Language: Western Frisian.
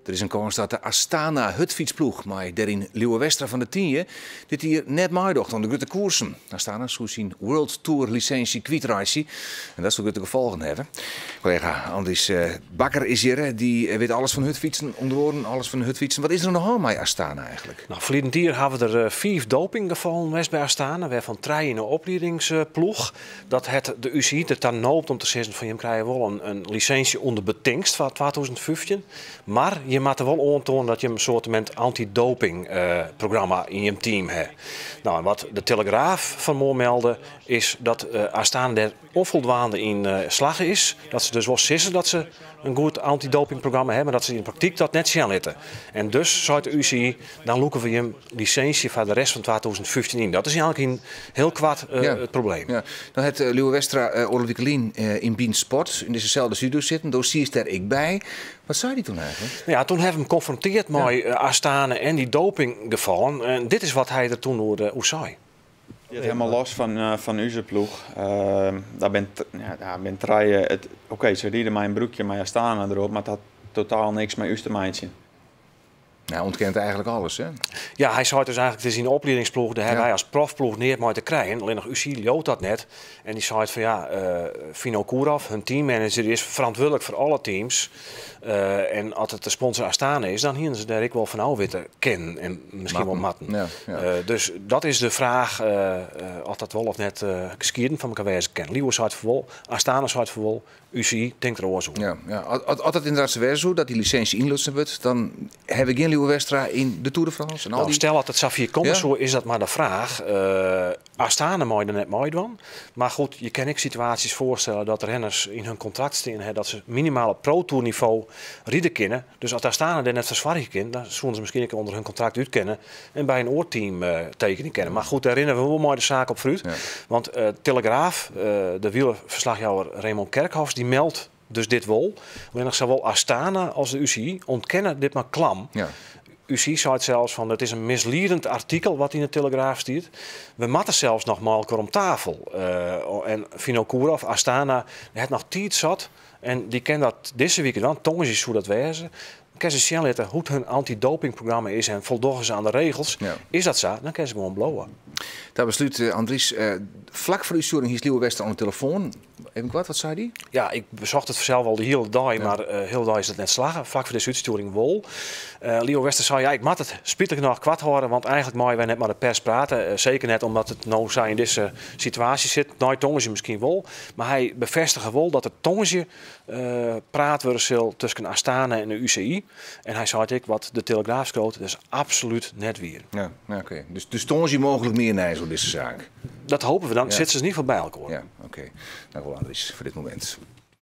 Der is in kâns dat de Astana hurdfytsploech mei dêryn Lieuwe Westra fan De Tynje dit jier net meidocht oan de grutte koersen. Astana soe syn World Tour lisinsje kwytreitsje en dat soe grutte gefolgen hawwe. Kollega Andries Bakker is hjir, dy wit alles fan hurdfytsen, ûnder oaren alles fan hurdfytsen. Wat is der oan de hân mei Astana eigentlik? No, ferline jier hawwe der fiif dopinggefallen west by Astana, wêrfan trije yn de opliedingsploech. Dat hat de UCI der ta noopt om te sizzen fan jim krije wol in lisinsje ûnder betingst foar 2015, mar jim moatte wol oantoane dat jim in soartemint antidoping programma yn jim team ha. No, en wat de Telegraaf fan 'e moarn melde is dat Astana dêr ûnfoldwaande yn slagge is. Dat se dus wol sizze dat se in goed antidopingprogramma ha, mar dat se yn de praktyk dat net sjen litte. En dus seit de UCI, dan lûke we jim lisinsje foar de rest fan 2015 yn. Dat is eigentlik yn hiel koart it probleem. Ja. Dan hat Lieuwe Westra oardel wike lyn yn Bynt Sport yn dizze studio sitten. Do siest dêr ek by. Wat sei dy doe eigentlik? Ja, doe ha we him konfrontearre mei Astana en dy dopinggefallen. En dit is wat hy der doe oer sei. It hielendal los fan ús ploech. Dêr binne, ja, dêr binne trije. Oké, se ride mei in broekje mei Astana derop, mar dat hat totaal niks mei ús te meitsjen. Hy ûntkent eigentlik alles, hè? Ja, hy sei dus eigentlik, it is yn de opliedingsploech, dêr ha wy as profploech neat mei te krijen. Allinnich UCI leaut dat net. En dy seit fan ja, Vinokourov, hun teammanager, is ferantwurdlik foar alle teams. En as it de sponsor Astana is, dan hiene se dêr ek wol fan ôf witte kinnen en miskien wol moatten. Dus dat is de fraach oft dat wol of net skieden fan elkoar wêze kin. Lieuwe seit fan wol, Astana seit fan wol, UCI tinkt der oars oer. Ja. As it ynderdaad sa wêze soe dat dy lisinsje ynlutsen wurdt, dan ha we gjin Lieuwe Westra yn de Tour de France. En al No, dy stel dat it safier komme soe, is dat mar de fraach. Astana mei der net meidwaan. Mar goed, je kinne ek situaasjes foarstelle dat renners yn hun kontrakt stean ha dat se minimaal op Pro Tour nivo ride kinne. Dus as Astana dêr net foar soargje kin, dan soene se miskien ek ûnder hun kontrakt út kinne en by in oar team tekenje kinne. Mar goed, dêr rinne we wol mei de saak op foarút. Want Telegraaf, de wielerferslachjouwer Raymond Kerkhoffs, dy meldt dus dit wol. Allinnich sawol Astana as de UCI ûntkenne dit mei klam. UCI seit sels fan it is in misliedend artikel wat yn de Telegraaf stiet. We moatte sels noch mei elkoar om tafel. En Vinokourov, Astana, hat noch tiid sat en dy kin dat dizze wike dwaan, tongersdei soe dat wêze. Dan kinne se sjen litte hoe't hun antidopingprogramma is en foldogge se oan de regels. Is dat sa, dan kinne se gewoan bliuwe. Ta beslút, Andries, flak foar de útstjoering hiest Lieuwe Westra oan de telefoan. Even koart, wat sei dy? Ja, ik besocht it fansels al de hiele dei, mar de hiele dei is it net slagge. Flak foar dizze útstjoering wol. Lieuwe Westra sei, ja, ik moat it spitich genôch koart hâlde, want eigentlik meie wy net mei de pers prate. Seker net omdat it no sa yn dizze situaasje sit. Nei tongersdei miskien wol. Mar hy befêstige wol dat der tongersdei praat wurde sil tusken Astana en de UCI. En hy sei ek wat de Telegraaf skriuwt, dat is absolút net wier. Ja, ja, oké. Dus tongersdei mooglik mear nijs oer dizze saak? Dat hoopje we, dan sitte se yn ieder gefal by elkoar. Ja, oké. Dankjewol Andries foar dit momint.